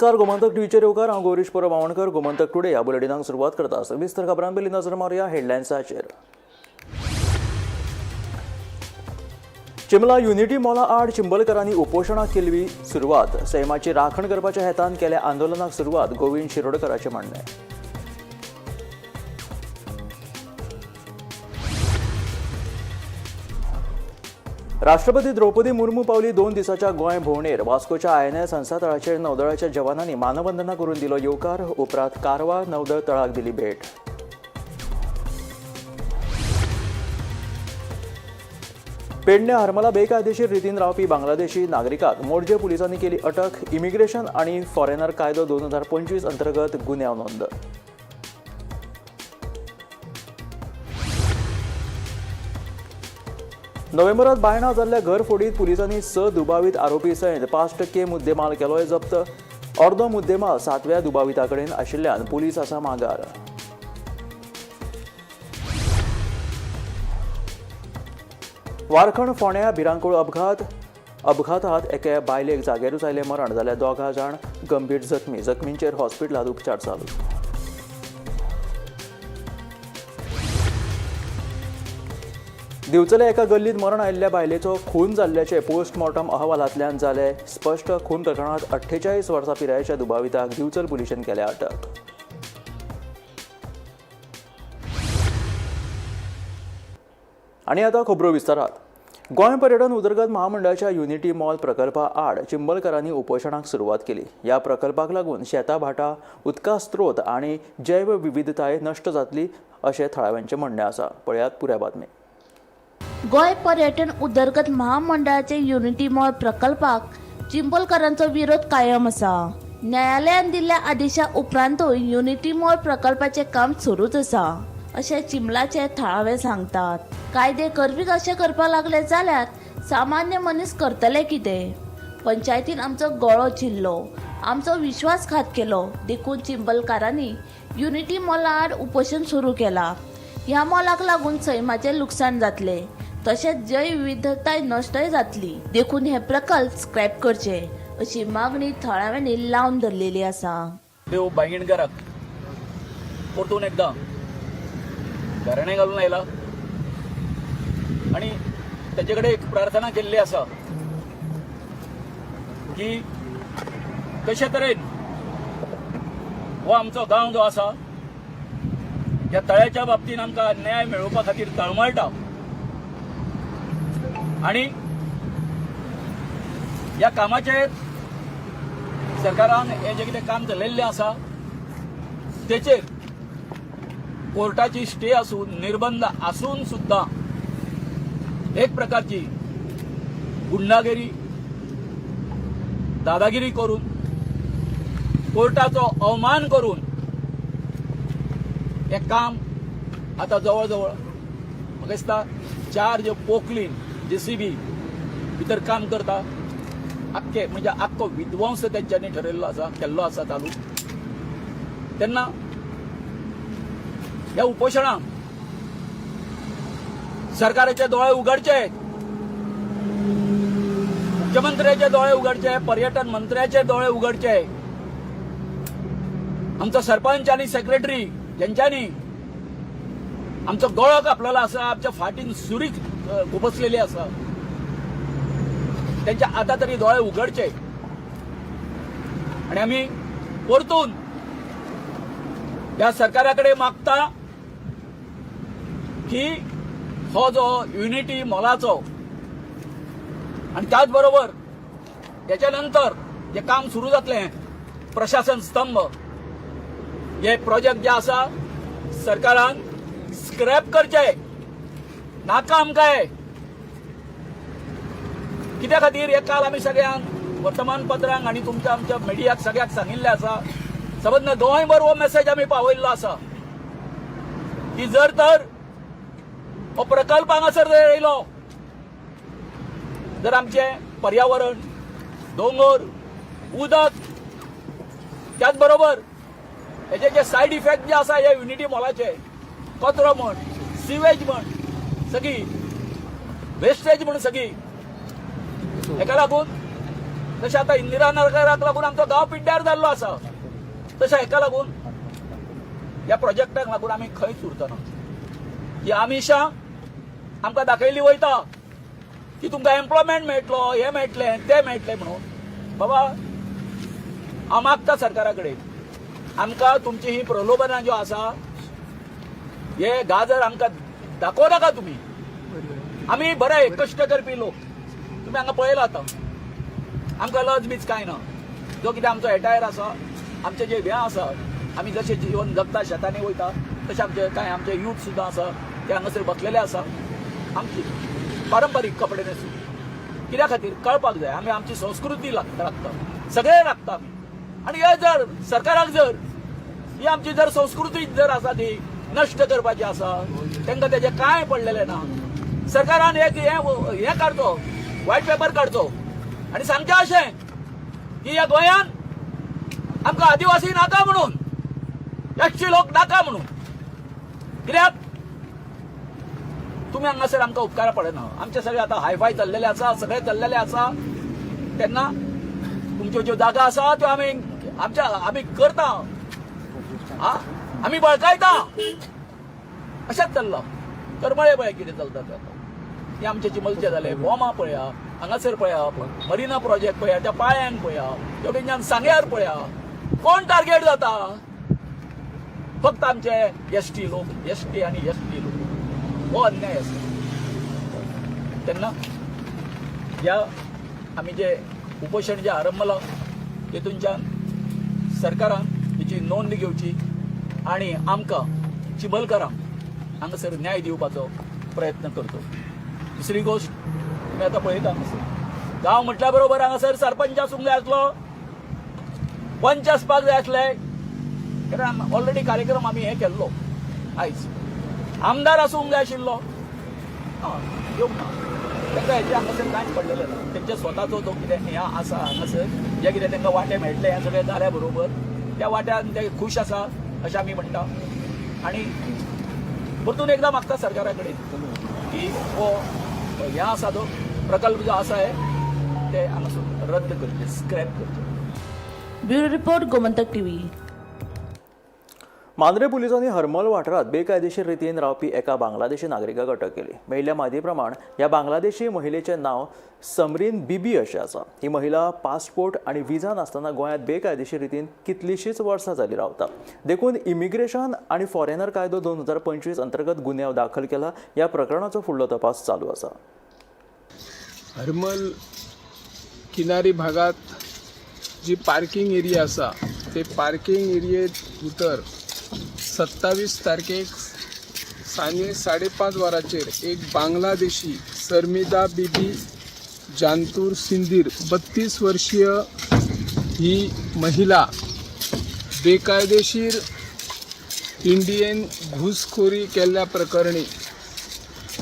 नमस्कार, गोमंतक टीव्हीचेर येवकार. हांव गौरीश परब आवणकर. गोमंतक टुडे ह्या बुलेटिनाक सुरवात करता. सविस्तर खबरां पयलीं नजर मारुया हेडलायन्साचेर. चिंबला युनिटी मॉला आड चिंबलकरांनी उपोशणाक केली सुरवात. सैमाची राखण करपाच्या हेतान केल्या आंदोलनाक सुरवात, गोविंद शिरोडकराचें म्हणणें. राष्ट्रपती द्रौपदी मुर्मू पावली 2 दिसाच्या गोंय भोंवडेर. वास्कोच्या आयएनएस हंसा तळाचेर नौदळाच्या जवानांनी मानवंदना करून दिलो येवकार. उपरांत कारवार नौदळ तळाक दिली भेट. पेडणे हरमला बेकायदेशीर रितीन रावपी बांगलादेशी नागरिकाक मोरजे पुलिसांनी केली अटक. इमिग्रेशन आनी फॉरेनर कायदो 2025 अंतर्गत गुन्यांव नोंद. नोव्हेंबरात बायणा जाल्ल्या घरफोडीत पुलिसांनी 6 दुबावीत आरोपी सयत 5% मुद्देमाल केलोय जप्त. अर्दो मुद्देमाल 7व्या दुबाविता कडेन आशिल्ल्यान पुलीस आसा मागार. वारखंड फोंड्या भिरांकूळ अपघात. अपघातात एके बायलेक जाग्यारूच आयलें मरण, जाल्यार 2 जाण गंभीर जखमी. जखमींचेर हॉस्पिटलांत उपचार चालू. दिवचले एका गल्लीत मरण आयिल्ल्या बायलेचो खून जाल्ल्याचे पोस्टमॉर्टम अहवालांतल्यान जालें स्पश्ट. खून प्रकरणांत 48 वर्सां पिरायेच्या दुबाविताक दिवचल पुलिशेन केल्या अटक. आनी आतां खबरो विस्तारात. गोंय पर्यटन उदरगत महामंडळाच्या युनिटी मॉल प्रकल्पा आड चिंबलकरांनी उपोशणाक सुरवात केली. ह्या प्रकल्पाक लागून शेतां भाटां, उदका स्त्रोत आनी जैवविविधताय नश्ट जातली अशें थळाव्यांचें म्हणणें आसा. पळयात पुराय बातमी. गोंय पर्यटन उदरगत महामंडळाचे युनिटी मॉल प्रकल्पाक चिंबलकरांचो विरोध कायम आसा. न्यायालयान दिल्ल्या आदेशा उपरांतूय युनिटी मॉल प्रकल्पाचें काम सुरूच आसा अशें चिंबलाचे थळावे सांगतात. कायदे करपी अशें करपाक लागले जाल्यार सामान्य मनीस करतले कितें? पंचायतीन आमचो गळो चिरलो, आमचो विश्वासघात केलो, देखून चिंबलकारांनी युनिटी मॉला आड उपोशण सुरू केला. ह्या मॉलाक लागून सैमाचें लुकसाण जातलें, तशेंच जैवविविधताय नश्टय जातली, देखून हे प्रकल्प स्क्रॅप करचे अशी मागणी थळाव्यांनी लावन धरलेली आसा. देव बायंगिणकाराक परतून एकदां घराणें घालून आयला आनी ताचे कडेन एक प्रार्थना केल्ली आसा की कशे तरेन हो आमचो गांव जो आसा ह्या तळ्याच्या बाबतीन आमकां न्याय मेळोवपा खातीर तळमळटा आनी ह्या कामाचेर सरकारान हें जें कितें काम चलयल्लें आसा तेचेर कोर्टाची स्टे आसून, निर्बंध आसून सुद्दां एक प्रकारची गुंडागिरी, दादागिरी करून, कोर्टाचो अवमान करून हें काम आतां जवळ जवळ म्हाका दिसता 4 ज्यो पोकलीन जेसीबी भितर काम करता, आख्खे म्हणजे आख्खो विध्वंस तेंच्यांनी ठरयल्लो आसा, केल्लो आसा चालू. तेन्ना ह्या उपोशणाक सरकाराचे दोळे उगडचे, मुख्यमंत्र्याचे दोळे उगडचे, पर्यटन मंत्र्याचे दोळे उगडचे. आमचो सरपंच आनी सेक्रेटरी ज्यांच्यानी आमचो गळो कापलेलो आसा, आमच्या फाटीन सुरी खुपसलेली आसा, त्यांच्या आता तरी दोळे उगडचे आणि आमी परतून ह्या सरकारा कडेन मागता की हो जो युनिटी मॉलाचो आणि त्याच बरोबर त्याच्या नंतर जे काम सुरू जातलें प्रशासन स्तंभ हे प्रोजेक्ट जे आसा सरकारान स्क्रॅप करचे. नाका आमकां. कित्या खातीर हे काल आमी सगळ्यांक वर्तमानपत्रांक आनी तुमच्या आमच्या मिडियाक सगळ्याक सांगिल्लें आसा. सबंद गोंयभर हो मेसेज आमी पावयल्लो आसा की जर तर हो प्रकल्प हांगासर जर येयलो जर आमचें पर्यावरण, दोंगर, उदक, त्याच बरोबर हेजे जे सायड इफेक्ट जे आसा हे युनिटी मॉलाचे, कचरो म्हण, सिवेज म्हण, सगळी वेस्टेज म्हण सगळी, हेका लागून तशें आतां इंदिरा नगराक लागून आमचो गांव पिड्ड्यार जाल्लो आसा. तशें हेका लागून, ह्या प्रोजेक्टाक लागून आमी खंयच उरतना. ही आमिशां आमकां दाखयली वयता की तुमकां एम्प्लॉयमेंट मेळटलो, हें मेळटलें, तें मेळटलें म्हणून. बाबा, हांव मागता सरकारा कडेन, आमकां तुमची ही प्रलोभनां ज्यो आसा, हे गाजर आमकां दाखोवं नाका तुमी. आमी बरे कश्ट करपी लोक, तुमी हांगा पळयला. आतां आमकां लज बीज कांय ना. जो कितें आमचो एटायर आसा, आमचे जे हें आसा, आमी जशें जीवन जगता, शेतांनी वयता, तशें आमचे कांय आमचे यूथ सुद्दां आसा, ते हांगासर बसलेले आसा आमची पारंपारीक कपडे न्हेसून. कित्या खातीर कळपाक जाय, आमी आमची संस्कृती राखता, सगळे राखता आमी. आनी हे जर सरकाराक जर ही आमची जर संस्कृती जर आसा ती नश्ट करपाची आसा, तांकां तेजें कांय पडलेलें ना. सरकारान एक हें हें काडचो, व्हायट पेपर काडचो आनी सांगचें अशें की ह्या गोंयान आमकां आदिवासी नाका म्हणून, एसटी लोक नाका म्हणून. कित्याक तुमी हांगासर आमकां उपकारा पडना. आमचे सगळे आतां हायफाय चल्लेले आसा, सगळे चल्लेले आसा. तेन्ना तुमच्यो ज्यो जागा आसा त्यो आमी आमच्या आमी करता, आमी बळकायता, अशेंच चल्लां. करमळे पळय कितें चलता तें आतां. हें आमचे चिमलचे जाले, बोमा पळया, हांगासर पळया, मरिना प्रोजेक्ट पळया, त्या पाळ्यांक पळया, तेवटेनच्यान सांग्यार पळया. कोण टार्गेट जाता? फक्त आमचे एसटी लोक, एसटी आनी एसटी लोक. हो अन्याय आसा. तेन्ना ह्या आमी जे उपोशण जे आरंभलां, तेतूनच्यान सरकारान तेची नोंद घेवची आनी आमकां चिबलकारांक हांगासर न्याय दिवपाचो प्रयत्न करचो. दुसरी गोश्ट, तुमी आतां पळयता, हांगासर गांव म्हटल्या बरोबर हांगासर सरपंच आसूंक जाय आसलो, पंच आसपाक जाय आसले, कारण ऑलरेडी कार्यक्रम आमी हे केल्लो आयज. आमदार आसूंक जाय आशिल्लो. येवंक ना. तांकां हेजें हांगासर कांयच पडलेलें ना. तेंचे स्वताचो जो कितें हें आसा हांगासर, जे कितें तांकां वांटे मेळटले, हें सगळें जाल्या बरोबर त्या वाट्यान ते खूश आसा अशें आमी म्हणटा. आनी परतून एकदां मागता सरकारा कडेन की हो हें आसा, तो प्रकल्प जो आसा हे ते हांगासून रद्द करचे, स्क्रॅप करचे. Bureau report, Gomantak TV. Mandrem पुलिसांनी हरमल वाठारांत बेकायदेशीर रितीन रावपी एका बांगलादेशी नागरिकाक अटक केली. मेळिल्ल्या म्हायती प्रमाण ह्या बांगलादेशी महिलेचें नांव समरीन बीबी अशें आसा. ही महिला पासपोर्ट आनी विजा नासतना गोंयांत बेकायदेशीर रितीन कितलींशींच वर्सां जालीं रावता. देखून इमिग्रेशन आनी फॉरेनर कायदो 2025 अंतर्गत गुन्यांव दाखल केला. ह्या प्रकरणाचो फुडलो तपास चालू आसा. हरमल किनारी भागात जी पार्किंग एरिया आसा, ते पार्किंग एरियेत भितर 27 तारखेक सांजे 5:30 वरांचेर एक बांगलादेशी सरमिदा बीबी जानतूर सिंदीर, 32 वर्षीय ही महिला बेकायदेशीर इंडियन घुसखोरी केल्ल्या प्रकरणी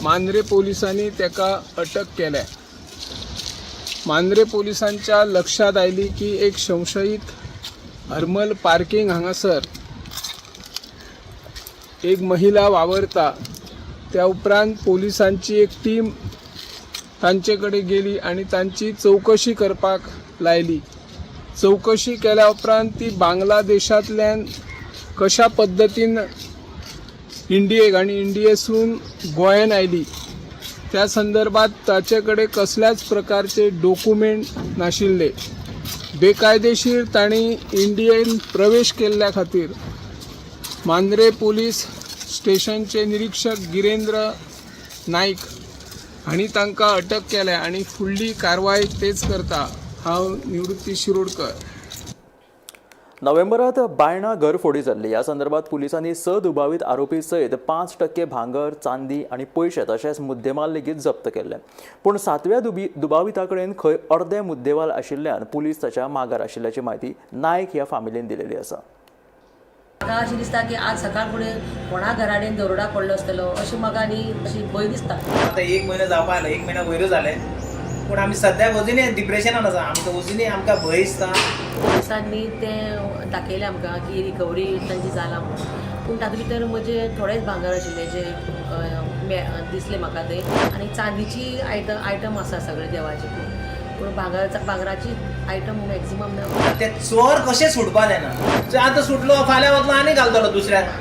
मांद्रे पोलिसांनी ताका अटक केल्या. मांद्रे पोलिसांच्या लक्षात आयली की एक संशयीत हरमल पार्किंग हांगासर एक महिला वावरता. त्या उपरांत पोलिसांची एक टीम तांचे कडेन गेली आनी तांची चवकशी करपाक लायली. चवकशी केल्या उपरांत ती बांगलादेशांतल्यान कशा पद्दतीन इंडियेक आनी इंडियेसून गोंयान आयली, त्या संदर्भात ताचे कडेन कसल्याच प्रकारचे डॉक्युमेंट नाशिल्ले. बेकायदेशीर तांणी इंडियेन प्रवेश केल्ल्या खातीर मांद्रे पोलीस स्टेशनचे निरीक्षक गिरेंद्र नाईक हांणी तांकां अटक केल्या आनी फुडली कारवाय तेच करता. हांव निवृत्ती शिरोडकर. नोव्हेंबरात बायणा घरफोडी जाल्ली. ह्या संदर्भात पुलिसांनी 6 दुबावीत आरोपी सयत 5% भांगर, चांदी आनी पयशे तशेंच मुद्देमाल लेगीत जप्त केल्ले. पूण सातव्या दुबाविता कडेन खंय अर्दे मुद्देमाल आशिल्ल्यान पुलीस ताच्या मागार आशिल्ल्याची म्हायती नायक ह्या फामिलीन दिलेली आसा. म्हाका अशें दिसता की आज सकाळ फुडें कोणा घराडेन दरोडा पडलो आसतलो अशें म्हाका आनी अशी भंय दिसता. आतां एक म्हयनो जावपा आयलो, एक म्हयन्या वयरूच जालें, पूण आमी सद्याक अजुनूय डिप्रेशनान आसा. आमकां अजुनूय आमकां भंय दिसता. पोलिसांनी तें दाखयलें आमकां की रिकवरी तांची जाला म्हणून, पूण तातूंत भितर म्हजें थोडेंच भांगर आशिल्लें जें दिसलें म्हाका तें, आनी चांदीची आयटम आसा सगळे देवाचे, पूण भांगराची आयटम मॅक्झिमम ना. ते चोर कशें सुटपा जायना. आतां सुटलो फाल्यां वतलो आनी घालतलो दुसऱ्याक.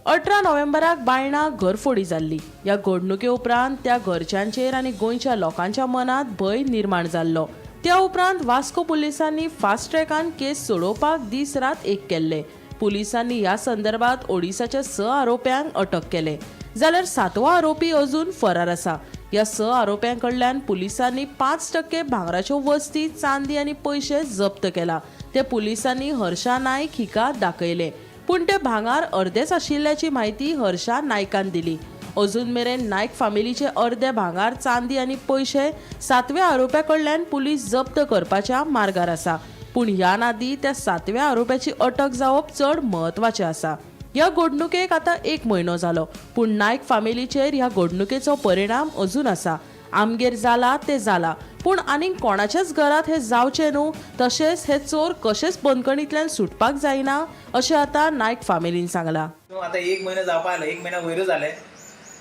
अठरा नोव्हेंबराक बायणा घरफोडी जाल्ली. ह्या घडणुके उपरांत त्या घरच्यांचेर आनी गोंयच्या लोकांच्या मनांत भंय निर्माण जाल्लो. त्या उपरांत वास्को पुलिसांनी फास्ट ट्रॅकान केस सोडोवपाक दीस रात एक केल्ले. पुलिसांनी ह्या संदर्भात ओडिसाच्या 6 आरोप्यांक अटक केले, जाल्यार 7वो आरोपी अजून फरार आसा. ह्या 6 आरोप्यां कडल्यान पुलिसांनी 5% भांगराच्यो वस्ती, चांदी आनी पयशे जप्त केला. ते पुलिसांनी हर्षा नायक हिका दाखयले, पूण ते भांगार अर्देच आशिल्ल्याची म्हायती हर्षा नायकान दिली. अजून मेरेन नायक फामिलीचे अर्दे भांगार, चांदी आनी पयशे 7व्या आरोप्या कडल्यान पुलीस जप्त करपाच्या मार्गार आसा. पूण ह्या नादी त्या 7व्या आरोप्याची अटक जावप चड म्हत्वाचें आसा. ह्या घडणुकेक आतां 1 म्हयनो जालो, पूण नायक फामिलीचेर ह्या घडणुकेचो परिणाम अजून आसा. आमगेर जाला तें जाला, पूण आनीक कोणाच्याच घरांत हें जावचें न्हू, तशेंच हे चोर कशेंच बंदखणींतल्यान सुटपाक जायना अशें आतां नायक फामिलीन सांगलां. आतां 1 म्हयनो जावपा आयलो, 1 म्हयन्या वयरूच जालें,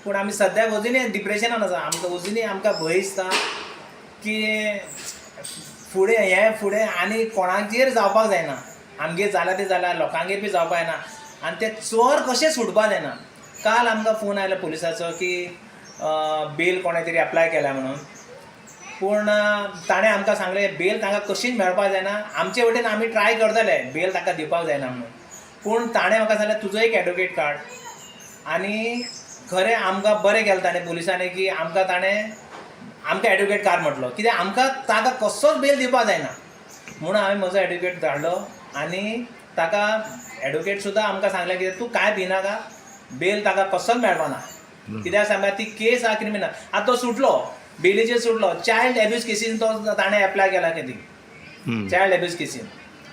पूण आमी सद्याक अजुनूय डिप्रेशनान आसा. आमकां अजुनूय आमकां भंय दिसता की फुडें हें फुडें आनी कोणाचेर जावपाक जायना. आमगेर जालां तें जालां, लोकांगेर बी जावपाक जायना आनी ते चोर कशें सुटपाक जायना. काल आमकां फोन आयलो पुलिसाचो की बेल कोणें तरी एप्लाय केल्या म्हणून, पूण ताणें आमकां सांगलें बेल तांकां कशीच मेळपाक जायना, आमचे वटेन आमी ट्राय करतले बेल तांकां दिवपाक जायना म्हणून. पूण ताणें म्हाका सांगलें तुजो एक एडवोकेट काड. आनी खरें आमकां बरें केलें ताणें पुलिसांनी की आमकां ताणें आमकां एडवोकेट काड म्हटलो, कित्याक आमकां ताका कसोच बेल दिवपाक जायना म्हणून हांवें म्हजो एडवोकेट धाडलो आनी ताका एडवोकेट सुद्दां आमकां सांगलें कित्याक तूं कांय भिनाका, बेल ताका कसोच मेळपाना, कित्याक सांगता ती केस आहा क्रिमिनल. आतां तो सुटलो, बेलीचेर सुटलो, चायल्ड एब्यूज केसीन तो ताणें एप्लाय केला कितें चायल्ड एब्यूज केसीन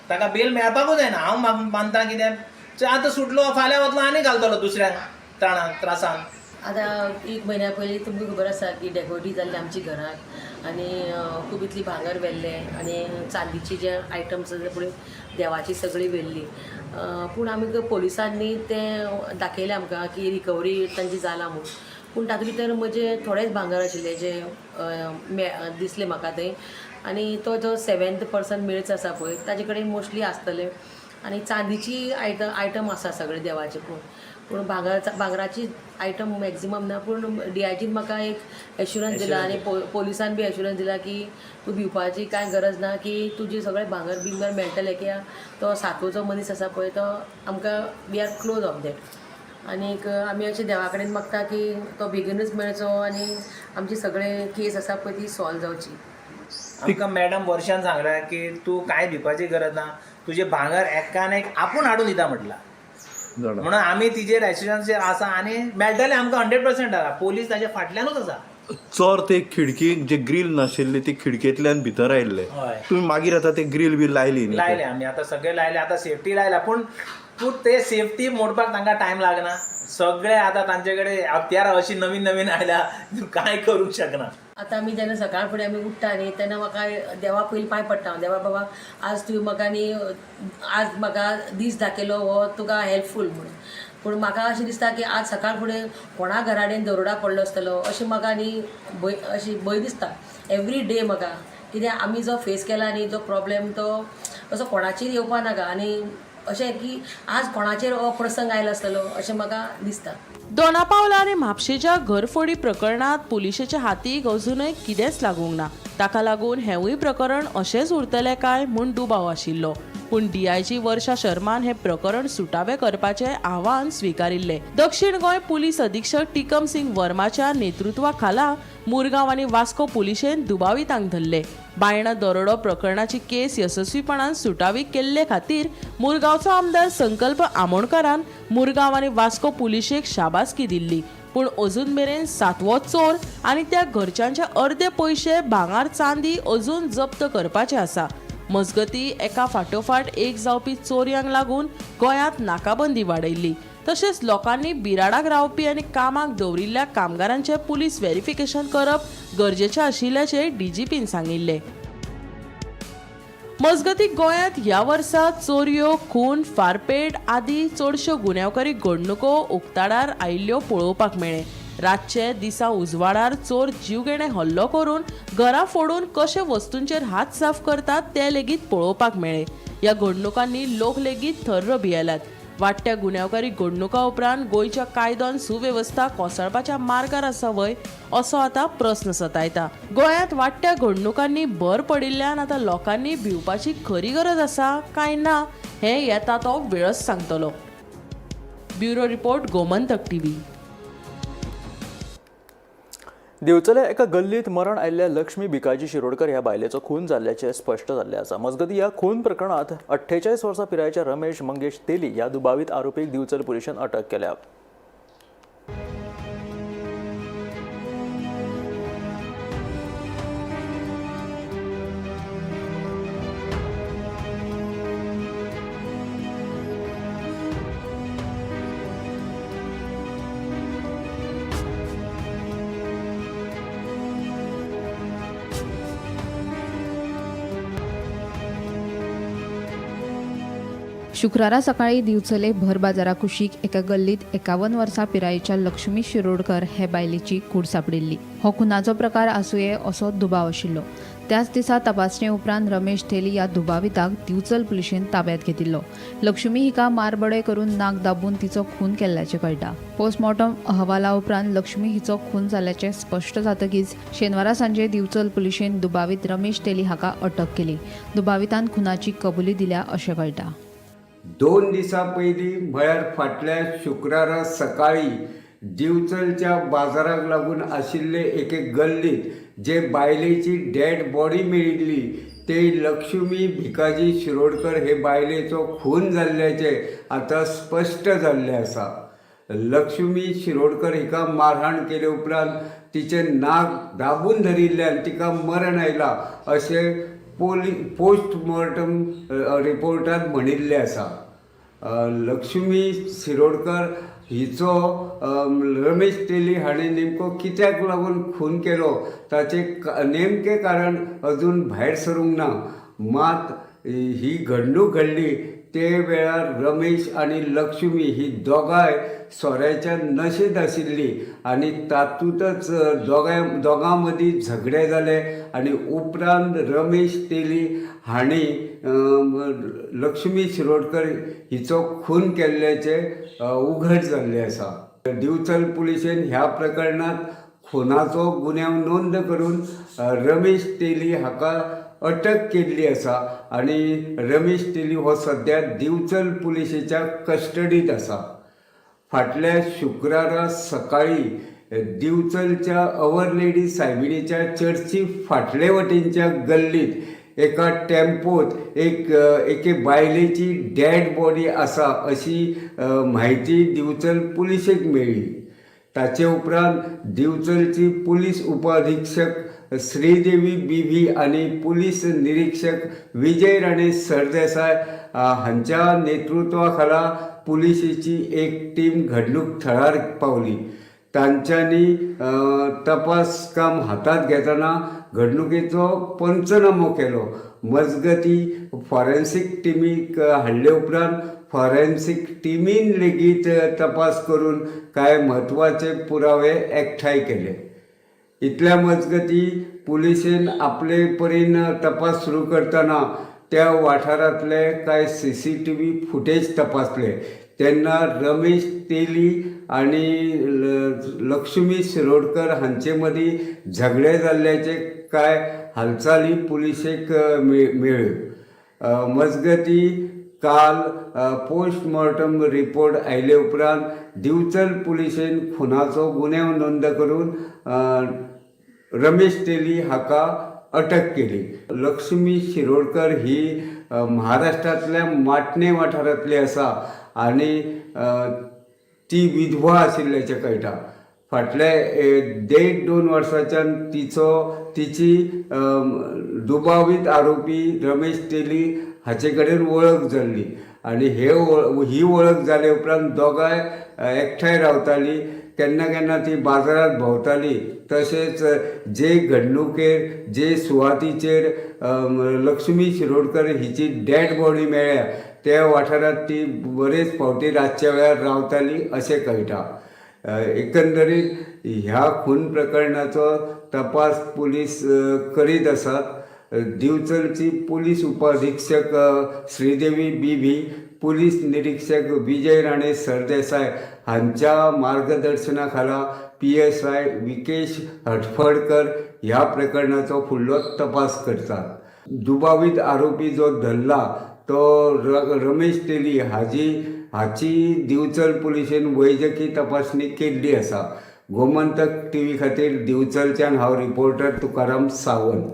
ताका बेल मेळपाकूच जायना. हांव मानता कित्याक आतां सुटलो फाल्यां वतलो आनी घालतलो दुसऱ्यांक त्राणान त्रासान. आतां 1 म्हयन्या पयलीं तुमकां खबर आसा की डेकोटी जाल्ली आमची घराक आनी खूब इतली भांगर व्हेल्लें आनी चांदीची जे आयटम्स आसा पळय देवाची सगळी व्हेल्ली. पूण आमकां पोलिसांनी तें दाखयलें आमकां की रिकवरी तांची जाला म्हूण, पूण तातूंत भितर म्हजे थोडेच भांगर आशिल्ले जे दिसले म्हाका थंय. आनी तो जो 7th person मिळच आसा पळय ताजे कडेन मोस्टली आसतले आनी चांदीची आयटम आसा सगळे देवाचे, पूण पूण भांगराची आयटम मॅक्झिमम ना. पूण डीआयजीन म्हाका एक एश्युरन्स दिला आनी पोलिसान बी एश्युरन्स दिला की तूं भिवपाची कांय गरज ना, की तुजें सगळें भांगर बिंगर मेळटलें, कित्याक तो 7वो जो मनीस आसा पळय तो आमकां we are close of that. आनीक आमी अशें देवा कडेन मागता की तो बेगीनूच मेळचो आनी आमची सगळे केस आसा पळय ती सॉल्व जावची. आमकां मॅडम वर्षान सांगलां की तूं कांय भिवपाची गरज ना, तुजें भांगर एकान एक आपूण हाडून दिता म्हटलां, म्हणून आमी तिजेर एश्युरन्स आसा आनी मेळटलें आमकां 100% आसा. पोलीस ताच्या फाटल्यानूच आसा. चोर ते खिडकी जे ग्रील नाशिल्ली ती खिडकेंतल्यान भितर आयिल्ले, तुमी मागीर आतां ते ग्रील बी लायली न्ही? लायले आमी आतां सगळे लायले, आतां सेफ्टी लायल्या, पूण तूं ते सेफ्टी मोडपाक तांकां टायम लागना. सगळे आतां तांचे कडेन हत्यारां अशी नवीन नवीन आयल्या, तूं कांय करूंक शकना. आतां आमी जेन्ना सकाळ फुडें आमी उठ्ठा न्ही तेन्ना म्हाका देवा पयलीं पांय पडटा, देवा बाबा आज तुवें म्हाका न्ही आज म्हाका दीस दाखयलो हो तुका हेल्पफूल म्हणून. पूण म्हाका अशें दिसता की आज सकाळ फुडें कोणा घरा कडेन दरोडा पडलो आसतलो अशें म्हाका न्ही भंय, अशी भंय दिसता एवरी डे म्हाका, कित्याक आमी जो फेस केला न्ही जो प्रॉब्लेम तो असो कोणाचेर येवपा नाका आनी अशें की आज कोणाचेर हो प्रसंग आयलो आसतलो अशें म्हाका दिसता. दोनापावला आनी म्हापशेच्या घरफोडी प्रकरणांत पुलिशेच्या हातीक अजुनय कितेंच लागूंक ना. ताका लागून हेंवूय प्रकरण अशेंच उरतलें काय म्हूण दुबाव आशिल्लो. पूण डीआयजी वर्षा शर्मान हें प्रकरण सुटावें करपाचें आव्हान स्विकारिल्लें. दक्षिण गोंय पुलीस अधीक्षक टिकम सिंग वर्माच्या नेतृत्वा खाला मुरगांव आनी वास्को पुलिशेन दुबावितांक धरले. बायणा दरोडो प्रकरणाची केस येसस्वीपणान सुटावी केल्ले खातीर मुरगांवचो आमदार संकल्प आमोणकारान मुरगांव आनी वास्को पुलिशेक शाबासकी दिल्ली. पूण अजून मेरेन 7वो चोर आनी त्या घरच्यांचे अर्दे पयशे, भांगर, चांदी अजून जप्त करपाचे आसा. मजगती एका फाटोफाट एक जावपी चोरयांक लागून गोंयांत नाकाबंदी वाडयल्ली. तशेंच लोकांनी बिराडाक रावपी आनी कामाक दवरिल्ल्या कामगारांचें पुलीस व्हेरिफिकेशन करप गरजेचें आशिल्ल्याचें डीजीपीन सांगिल्लें. मजगतीं गोंयांत ह्या वर्सा चोरयो, खून, फारपेट आदी चडश्यो गुन्यांवकारी घडणुको उक्ताडार आयिल्ल्यो पळोवपाक मेळ्ळे. रातचे दिसा उजवाडार चोर जीवघेणे हल्लो करून घरां फोडून कशे वस्तूंचेर हात साफ करतात ते लेगीत पळोवपाक मेळ्ळे. ह्या घडणुकांनी लोक लेगीत थर्र भियेल्यात. वाडट्या गुन्यांवकारी घडणुकां उपरांत गोंयच्या कायदो सुवेवस्था कोसळपाच्या मार्गार आसा व्हय असो आतां प्रस्न सतायता. गोंयांत वाडट्या घडणुकांनी भर पडिल्ल्यान आतां लोकांनी भिवपाची खरी गरज आसा काय ना हें येता तो वेळच सांगतलो. Bureau report, Gomantak TV. दिवचले एका गल्लीत मरण आयिल्ल्या लक्ष्मी भिकाजी शिरोडकर ह्या बायलेचो खून जाल्ल्याचें स्पश्ट जाल्लें आसा. मजगतीं ह्या खून प्रकरणांत 48 वर्सां पिरायेच्या रमेश मंगेश तेली ह्या दुबावीत आरोपीक दिवचल पुलिशेन अटक केल्या. शुक्रारा सकाळी दिवचले भर बाजारा कुशीक एका गल्लीत 51 वर्सां पिरायेच्या लक्ष्मी शिरोडकर हे बायलेची कूड सांपडिल्ली. हो खुनाचो प्रकार आसुये असो दुबाव आशिल्लो. त्याच दिसा तपासणे उपरांत रमेश थेली ह्या दुबाविताक दिवचल पुलिशेन ताब्यात घेतिल्लो. लक्ष्मी हिका मारबडय करून नाक दाबून तिचो खून केल्ल्याचें कळटा. पोस्टमॉर्टम अहवाला उपरांत लक्ष्मी हिचो खून जाल्ल्याचें स्पश्ट जातकीच शेनवारा सांजे दिवचल पुलिशेन दुबावीत रमेश तेली हाका अटक केली. दुबावितान खुनाची कबुली दिल्या अशें कळटा. 2 दिसां पयलीं म्हळ्यार फाटल्या शुक्रारा सकाळी दिवचलच्या बाजाराक लागून आशिल्ले एके गल्लीत जे बायलेची डेड बॉडी मेळिल्ली ते लक्ष्मी भिकाजी शिरोडकर हे बायलेचो खून जाल्ल्याचें आतां स्पश्ट जाल्लें आसा. लक्ष्मी शिरोडकर हिका मारहाण केले उपरांत तिचें नाक दाबून धरिल्ल्यान तिका मरण आयलां अशें पोस्टमॉर्टम रिपोर्टांत म्हणिल्लें आसा. लक्ष्मी शिरोडकर हिचो रमेश तेली हाणें नेमको कित्याक लागून खून केलो ताचें नेमकें कारण अजून भायर सरूंक ना. मात ही घडणूक घडली ते वेळार रमेश आनी लक्ष्मी ही दोगांय सोऱ्याच्या नशेंत आशिल्ली आनी तातूंतच दोगां मदीं झगडें जालें आनी उपरांत रमेश तेली हांणी लक्ष्मी शिरोडकर हिचो खून केल्ल्याचें उघड जाल्लें आसा. दिवचल पुलिशेन ह्या प्रकरणांत खुनाचो गुन्यांव नोंद करून रमेश तेली हाका अटक केल्ली आसा आनी रमेश तेली हो सद्या दिवचल पुलिशेच्या कस्टडींत आसा. फाटल्या शुक्रारा सकाळी दिवचलच्या our lady सायबिणीच्या चर्ची फाटले वटेनच्या गल्लीत एका टेम्पोत एके बायलेची डेड बॉडी आसा अशी म्हायती दिवचल पुलिशेक मेळ्ळी. ताचे उपरांत दिवचलची पुलीस उपअधिक्षक श्रीदेवी बीव्ही आनी पुलीस निरीक्षक विजय राणे सरदेसाय हांच्या नेतृत्वा खाला पुलिशेची एक टीम घडणूक थळार पावली. तांच्यांनी तपास काम हातांत घेतना घडणुकेचो पंचनामो केलो. मजगती फॉरेन्सीक टिमीक हाडले उपरांत फॉरेन्सीक टिमीन लेगीत तपास करून कांय म्हत्वाचे पुरावे एकठांय केले. इतल्या मजगती पुलिशेन आपले परीन तपास सुरू करतना त्या वाठारांतले कांय CCTV footage तपासले तेन्ना रमेश तेली आनी लक्ष्मी शिरोडकर हांचे मदीं झगडें जाल्ल्याचे कांय हालचाली पुलिशेक मेळ्ळ्यो. मजगती काल पोस्टमॉर्टम रिपोर्ट आयले उपरांत दिवचल पुलिशेन खुनाचो गुन्यांव नोंद करून रमेश तेली हाका अटक केली. लक्ष्मी शिरोडकर ही महाराष्ट्रांतल्या माटणे वाठारांतली आसा आनी ती विधवा आशिल्ल्याचें कळटा. फाटल्या 1.5-2 वर्सांच्यान तिची दुबावीत आरोपी रमेश तेली हाचे कडेन वळख जाल्ली आनी ही वळख जाले उपरांत दोगांय एकठांय रावताली. केन्ना केन्ना ती बाजारांत भोंवताली. तशेंच जे घडणुकेर, जे सुवातीचेर लक्ष्मी शिरोडकर हिची डॅड बॉडी मेळ्ळ्या त्या वाठारांत ती बरेच फावटी रातच्या वेळार रावताली अशें कळटा. एकंदरीत ह्या खून प्रकरणाचो तपास पुलीस करीत आसात. दिवचलची पुलीस उपअधिक्षक श्रीदेवी बी व्ही, पुलीस निरीक्षक विजय राणे सरदेसाय हांच्या मार्गदर्शना खाला पीएसआय विकेश हटफडकर ह्या प्रकरणाचो फुडलो तपास करतात. दुबावीत आरोपी जो धरला तो रमेश तेली हाची दिवचल पुलिशेन वैजकी तपासणी केल्ली आसा. गोमंतक टीव्ही खातीर दिवचलच्यान हांव रिपोर्टर तुकाराम सावंत.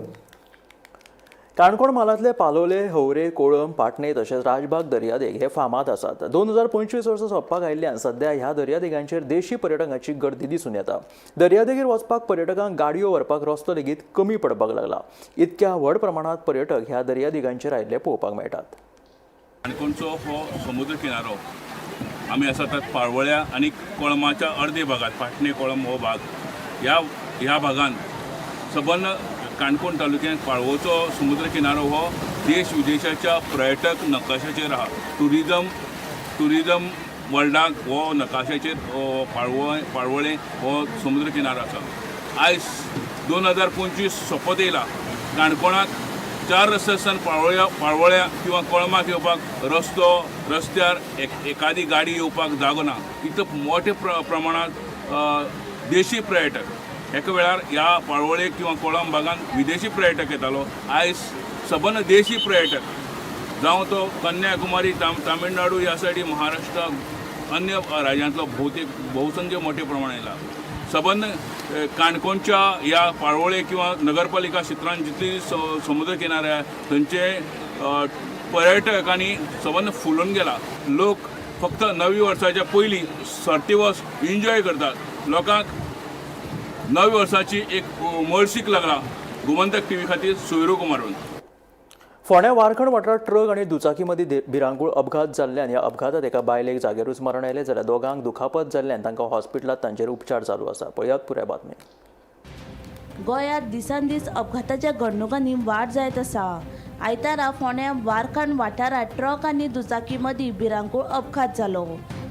काणकोण म्हालांतले पालोले, हवरे, कोळंब, पाटणे तशेंच राजबाग दर्यादेग हे फामाद आसात. 2025 वर्सां सोंपपाक आयिल्ल्यान सध्या ह्या दर्यादेगांचेर देशी पर्यटकांची गर्दी दिसून येता. दर्यादेगेर वचपाक पर्यटकांक गाडयो व्हरपाक रस्तो लेगीत कमी पडपाक लागला. इतक्या व्हड प्रमाणांत पर्यटक ह्या दर्यादेगांचेर आयिल्ले पळोवपाक मेळटात. काणकोणचो हो समुद्र किनारो आमी आसा त्यात पाळवळ्या आनी कोळमाच्या अर्दे भागात, पाटणे कोळंब हो भाग, ह्या ह्या भागांत सबंद काणकोण तालुक्यांत पाळवोचो समुद्र किनारो हो देश विदेशाच्या पर्यटक नकाशाचेर आहा. टुरिजम वर्ल्डाक हो नकाशाचेर हो पाळवळें हो समुद्र किनारो आसा. आयज 2025 सोंपत येयला. काणकोणाक चार रस्त्यासान पाळवळ्या किंवा कोळमाक येवपाक रस्त्यार एकादी गाडी येवपाक जागो ना. इतलो मोठे प्रमाणांत देशी पर्यटक, एका वेळार ह्या पाळवळे किंवा कोळंब भागांत विदेशी पर्यटक येतालो, आयज सबंद देशी पर्यटक, जावं तो कन्याकुमारी, तामिळनाडू ह्या सायडी, महाराष्ट्र, अन्य राज्यांतलो भोवतेक बहुसंख्य मोठे प्रमाणात येयला. सबंद काणकोणच्या ह्या पाळवळे किंवा नगरपालिका क्षेत्रांत जितली समुद्र किनारे आहा थंयचे पर्यटकांनी सबंद फुलून गेला. लोक फक्त नवी वर्साच्या पयलीं सर्ती वर्स एन्जॉय करतात. लोकांक नव्या वर्साची एक उमळशीक लागला. गोमंतक टीव्ही खातीर सोयरू कुमारून. फोंड्या वारखंड वाठारांत ट्रक आनी दुचाकी मदीं भिरांकूळ अपघात जाल्ल्यान ह्या अपघातांत एका बायलेक जाग्यारूच मरण आयलें, जाल्यार दोगांक दुखापत जाल्ल्यान तांकां हॉस्पिटलांत तांचेर उपचार चालू आसा. पळयात पुराय बातमी. गोंयांत दिसान दीस अपघाताच्या घडणुकांनी वाड जायत आसा. आयतारा फोंड्या वारखंड वाठारांत ट्रक आनी दुचाकी मदीं भिरांकूळ अपघात जालो.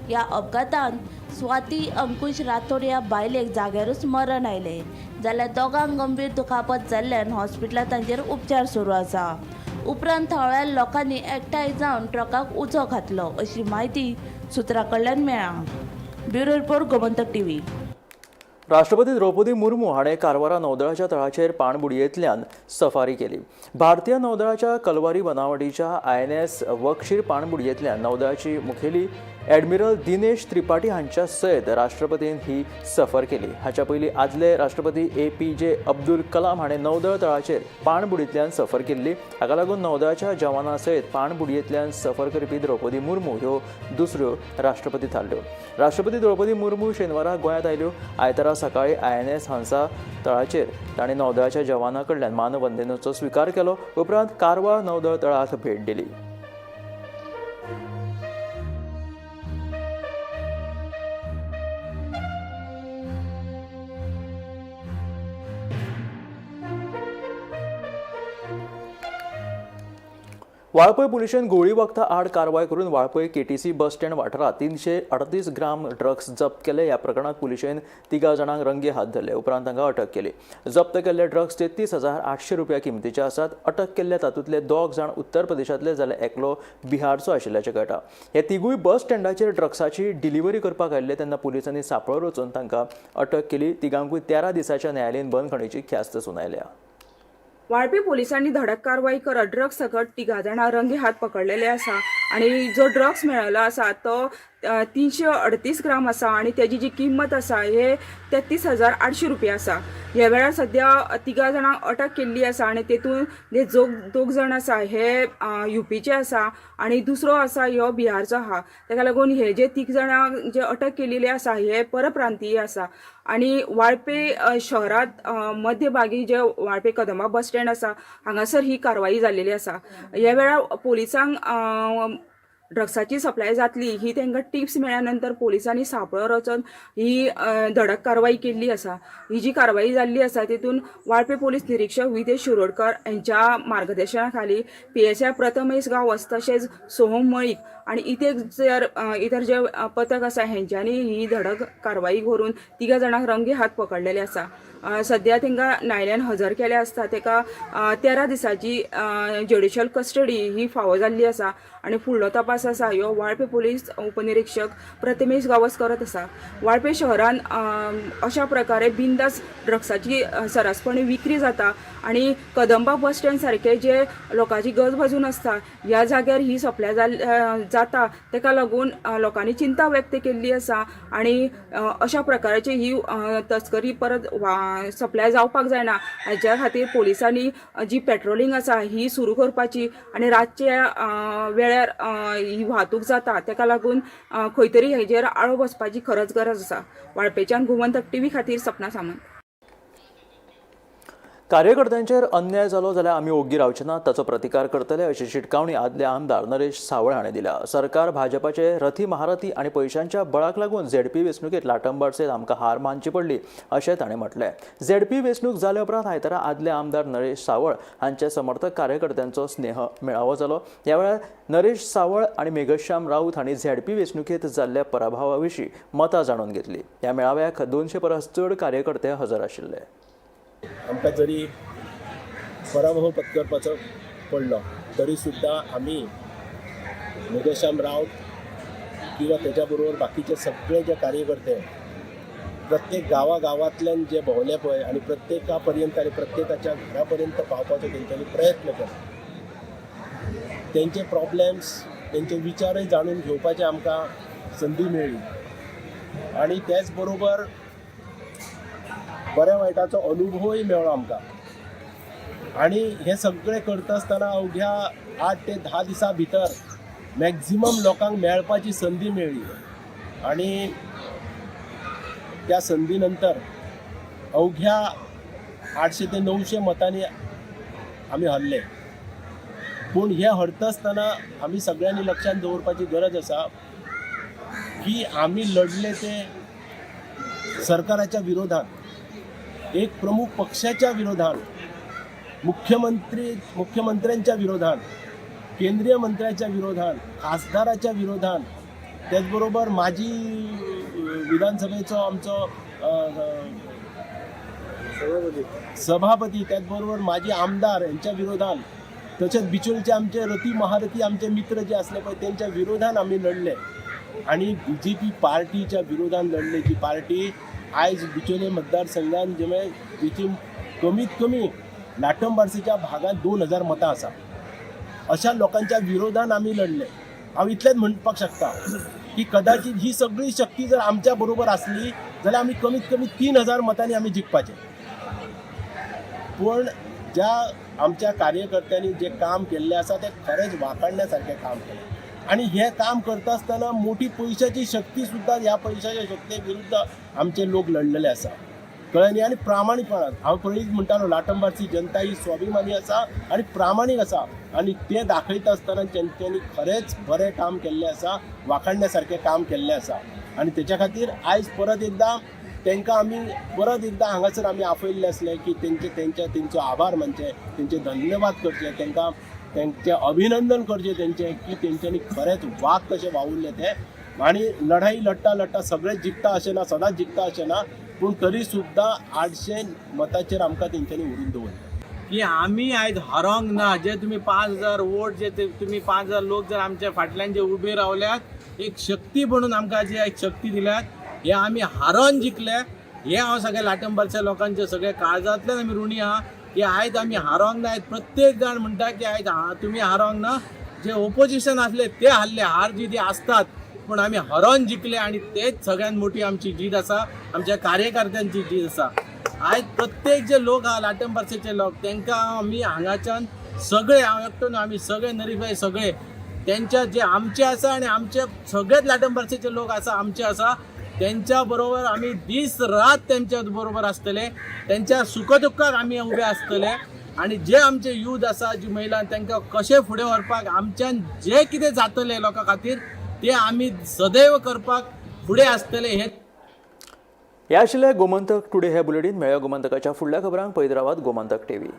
ह्या अपघातांत स्वाती अंकुश राठोड ह्या बायलेक जाग्यारूच मरण आयलें, जाल्यार दोगांक गंभीर दुखापत जाल्ल्यान हॉस्पिटलांत तांचेर उपचार सुरू आसा. उपरांत थळाव्या लोकांनी एकठांय जावन ट्रकाक उजो घातलो अशी म्हायती सुत्रां कडल्यान मेळ्ळा. Bureau report, Gomantak TV. राष्ट्रपती द्रौपदी मुर्मू हाणें कारवारा नौदळाच्या तळाचेर पाणबुडयेंतल्यान सफारी केली. भारतीय नौदळाच्या कलवारी बनावटीच्या आयएनएस वक्षीर पाणबुडयेंतल्यान नौदळाची मुखेली ॲडमिरल दिनेश त्रिपाठी हांच्या सयत राष्ट्रपतीन ही सफर केली. हाच्या पयलीं आदले राष्ट्रपती एपीजे अब्दुल कलाम हाणें नौदळ तळाचेर पाणबुडींतल्यान सफर केल्ली. हाका लागून नौदळाच्या जवाना सयत पाणबुडयेंतल्यान सफर करपी द्रौपदी मुर्मू ह्यो दुसऱ्यो राष्ट्रपती थारल्यो. राष्ट्रपती द्रौपदी मुर्मू शेनवारा गोंयांत आयल्यो. आयतारा सकाळीं आयएनएस हंसा तळाचेर ताणें नौदळाच्या जवाना कडल्यान मानवंदनेचो स्विकार केलो. उपरांत कारवार नौदळ तळाक भेट दिली. वाळपय पुलिशेन गोळी वखदां आड कारवाय करून वाळपय केटीसी बस स्टँड वाठारांत 338 ग्राम ड्रग्स जप्त केले. ह्या प्रकरणांत पुलिशेन 3 जाणांक रंगे हात धरले. उपरांत तांकां अटक केली. जप्त केल्ले ड्रग्स 33,800 रुपया किमतीचे आसात. अटक केल्ले तातूंतले 2 जाण उत्तर प्रदेशांतले जाल्यार एकलो बिहारचो आशिल्ल्याचें कळटा. हे तिगूय बस स्टँडाचेर ड्रग्साची डिलिव्हरी करपाक आयिल्ले तेन्ना पुलिसांनी सांपळो रचून तांकां अटक केली. तिगांकूय 13 दिसाच्या न्यायालयीन बंदखणीची ख्यास्त सुनायल्या. वाळपी पोलिसांनी धडक कारवाई करत ड्रग्स सकट 3 जाणां रंगे हात पकडलेले आसा आणि जो ड्रग्स मेळिल्लो आसा तो 338 ग्राम आसा आणि तेजी जी किंमत आसा हे 33,800 रुपया आसा. ह्या वेळार सद्या 3 जाणांक अटक केल्ली आसा आणि तेतून जे दोग जाण आसा हे युपीचे आसा आणि दुसरो आसा ह्यो बिहारचो आहा. तेका लागून हे जे 3 जाणांक जे अटक केलेले आसा हे परप्रांतीय आसा आणि वाळपे शहरांत मध्यभागी जे वाळपे कदंबा बस स्टँड आसा हांगासर ही कारवाई जाल्लेली आसा. ह्या वेळार पोलिसांक ड्रग्साची सप्लाय जातली ही तांकां टिप्स मेळ्ळ्या नंतर पोलिसांनी सापळो रचून ही धडक कारवाई केल्ली आसा. ही जी कारवाई जाल्ली आसा तितून वाळपे पोलीस निरीक्षक विदेश शिरोडकर यांच्या मार्गदर्शना खाली PSI Prathamesh Gawas तशेंच सोहम मळीक आनी इतर जे पथक आसा हेंच्यांनी ही धडक कारवाई करून तिगा जाणांक रंगे हात पकडलेले आसा. सद्या तांकां न्यायालयान हजर केले आसता ताका 13 दिसांची ज्युडिशियल कस्टडी ही फावो जाल्ली आसा आनी फुडलो तपास आसा ह्यो वाळपे पोलीस उपनिरीक्षक प्रथमेश गांवस करत आसा. वाळपे शहरान अशा प्रकारे बिंदास ड्रग्साची सरासपणी विक्री जाता आनी कदंबा बस स्टँड सारके जे लोकांची गजबजून आसता ह्या जाग्यार ही सप्लाय जाता, ताका लागून लोकांनी चिंता व्यक्त केल्ली आसा आनी अशा प्रकाराची ही तस्करी परत सप्लाय जावपाक जायना हाच्या खातीर पोलिसांनी जी पेट्रोलिंग आसा ही सुरू करपाची आनी रातच्या वेळार ही वाहतूक जाता ताका लागून खंय तरी हेजेर आळो बसपाची खरंच गरज आसा. वाळपेच्यान गोमंतक टीव्ही खातीर सपना सामंत. कार्यकर्त्यांचेर अन्याय जालो जाल्यार आमी ओग्गी रावचे ना, ताचो प्रतिकार करतले अशी शिटकावणी आदले आमदार नरेश सावळ हांणी दिल्या. सरकार भाजपाचे रथी महारथी आनी पयशांच्या बळाक लागून झेडपी वेंचणुकेंत लाटंबार्सेत आमकां हार मानची पडली अशें ताणें म्हटलें. झेडपी वेंचणूक जाले उपरांत आयतारा आदले आमदार नरेश सावळ हांचे समर्थक कार्यकर्त्यांचो स्नेह मेळावो जालो. ह्या वेळार नरेश सावळ आनी मेघश्याम राऊत हांणी झेडपी वेंचणुकेंत जाल्ल्या पराभवा विशीं मतां जाणून घेतली. ह्या मेळाव्याक 200 परस चड कार्यकर्ते हजर आशिल्ले. आमकां जरी पराभव पत्करपाचो पडलो तरी सुद्दां आमी मेघश्याम राऊत किंवा त्याच्या बरोबर बाकीचे सगळे जे कार्यकर्ते प्रत्येक गांवागांवांतल्यान जे भोंवले पळय आनी प्रत्येका पर्यंत आनी प्रत्येकाच्या घरा पर्यंत पावपाचो तेंच्यांनी प्रयत्न केलो. तेंचे प्रॉब्लेम्स, तेंचे विचारय जाणून घेवपाची आमकां संदी मेळ्ळी आनी तेच बरोबर बऱ्या वायटाचो अनुभवय मेळ्ळो आमकां. आनी हें सगळें करता आसतना अवघ्या 8 ते 10 दिसां भितर मॅक्झिमम लोकांक मेळपाची संदी मेळ्ळी आनी त्या संदी नंतर अवघ्या 800 ते 900 मतांनी आमी हरले. पूण हें हरता आसतना आमी सगळ्यांनी लक्षांत दवरपाची गरज आसा की आमी लढले ते सरकाराच्या विरोधात, एक प्रमुख पक्षाच्या विरोधात, मुख्यमंत्र्यांच्या विरोधात, केंद्रीय मंत्र्याच्या विरोधात, खासदाराच्या विरोधात, त्याचबरोबर माजी विधानसभेचो आमचो सभापती, त्याचबरोबर माजी आमदार यांच्या विरोधात, तशेंच बिचोलचे आमचे रती महारथी आमचे मित्र जे असले पळय त्यांच्या विरोधात आमी लढले आनी बीजेपी पार्टीच्या विरोधात लढले. जी पार्टी आयज बिचोले मतदारसंघात जेमे जिची कमीत कमी लाटंबार्सेच्या भागात 2000 मतां आसा, अशा लोकांच्या विरोधात आमी लढले. हांव इतलेंच म्हणपाक शकता की कदाचित ही सगळी शक्ती जर आमच्या बरोबर आसली जाल्यार आमी कमीत कमी 3000 मतांनी आमी जिखपाचे. पूण ज्या आमच्या कार्यकर्त्यांनी जे काम केल्लें आसा तें खरेंच वाखाणण्या सारकें काम केलें आनी हें काम करता आसतना मोठी पयशाची शक्ती सुद्दां ह्या पयशाच्या शक्ती विरुद्ध आमचे लोक लढलेले आसा, कळ्ळें न्ही. आनी प्रामाणीकपणान हांव पयलींच म्हणटालो लाटंबारची जनता ही स्वाभिमानी आसा आनी प्रामाणीक आसा आनी तें दाखयता आसतना तेंच्यांनी खरेंच बरें काम केल्लें आसा, वाखाणण्या सारकें काम केल्लें आसा आनी तेच्या खातीर आयज परत एकदां तांकां आमी परत एकदां हांगासर आमी आपयल्ले आसले की तेंचे तेंच्या तेंचो आभार मानचे, तेंचे धन्यवाद करचे, तांकां तेंचें अभिनंदन करचें तेंचें की तेंच्यांनी खरेंच वाग कशें वावुरले ते. आनी लढाई लढटा लढटा सगळें जिखता अशें ना, सदांच जिखता अशें ना, पूण तरी सुद्दां 800 मतांचेर आमकां तेंच्यांनी व्हरून दवरलें. की आमी आयज हरोंक ना, जे तुमी 5000 वोट जे तुमी 5000 लोक जर आमच्या फाटल्यान जे उबे रावल्यात, एक शक्ती म्हणून आमकां जी एक शक्ती दिल्यात, हे आमी हारोन जिखले. हे हांव सगळ्या लाटंबारच्या लोकांचे सगळे काळजांतल्यान आमी ऋणी आहा की आयज आमी हारोंक ना. आयज प्रत्येक जाण म्हणटा की आयज तुमी हारोंक ना, जे ओपोजिशन आसले ते हारले, हार जी ती आसतात, पूण आमी हरोन जिखले आनी तेच सगळ्यात मोठी आमची जीत आसा, आमच्या कार्यकर्त्यांची जीत आसा. आयज प्रत्येक जे लोक आहा लाटंबार्सेचे लोक, तांकां आमी हांगाच्यान सगळे, हांव एकटो न्हू, आमी सगळे नरीफाय सगळे तेंच्या जे आमचे आसा आनी आमचे सगळेच लाटंबार्सेचे लोक आसा आमचे आसा, तेंच्या बरोबर आमी दीस रात तेंच्या बरोबर आसतले, तेंच्या सुख दुख्खाक आमी उबे आसतले. आनी जे आमचे यूथ आसा, जी महिला, तांकां कशें फुडें व्हरपाक आमच्यान जें कितें जातलें लोकां खातीर तें आमी सदैव करपाक फुडें आसतले हें. हे आशिल्ले गोमंतक टुडे हे बुलेटीन. मेळ्या गोमंतकाच्या फुडल्या खबरांक. पळयत रावात गोमंतक टीव्ही.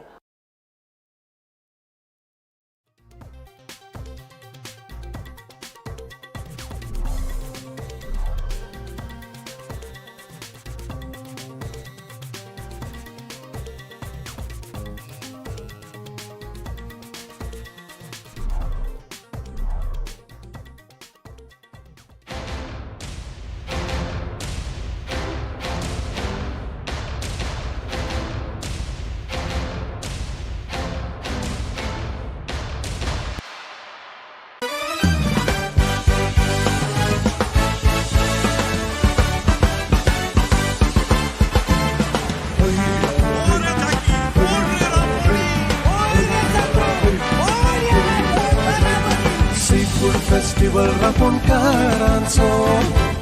सीफूड फेस्टिवल रांपोणकारांचो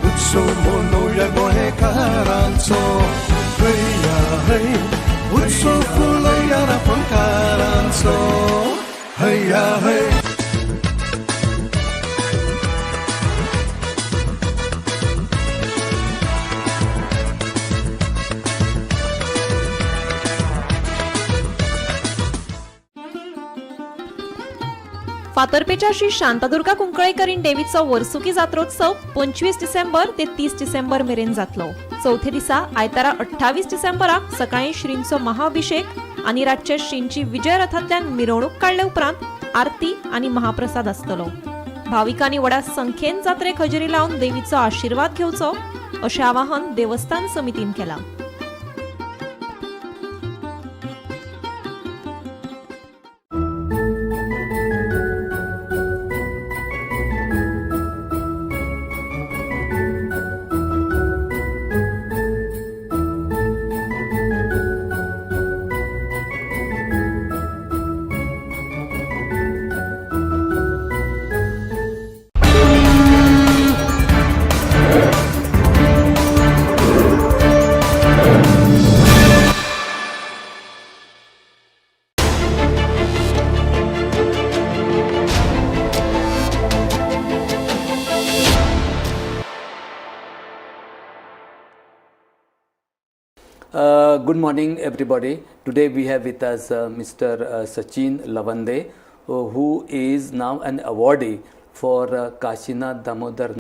उत्सव मनोवया गोंयकारांचो. हया हय, उत्सव फुलोवया रांपोणकारांचो. हया हय. फातर्पेच्या श्री शांतादुर्गा कुंकळेकरीण देवीचो वर्सुकी जात्रोत्सव 25 डिसेंबर ते 30 डिसेंबर मेरेन जातलो. चवथे दिसा आयतारा 28 डिसेंबराक सकाळीं श्रींचो महाअभिषेक आनी रातचे श्रींची विजय रथांतल्यान मिरवणूक काडले उपरांत आरती आनी महाप्रसाद आसतलो. भाविकांनी व्हडा संख्येन जात्रेक हजेरी लावन देवीचो आशिर्वाद घेवचो अशें आवाहन देवस्थान समितीन केलां. Good morning, everybody. Today we have with us Mr. Sachin Lawande, who is now an awardee for Kashinath Damodar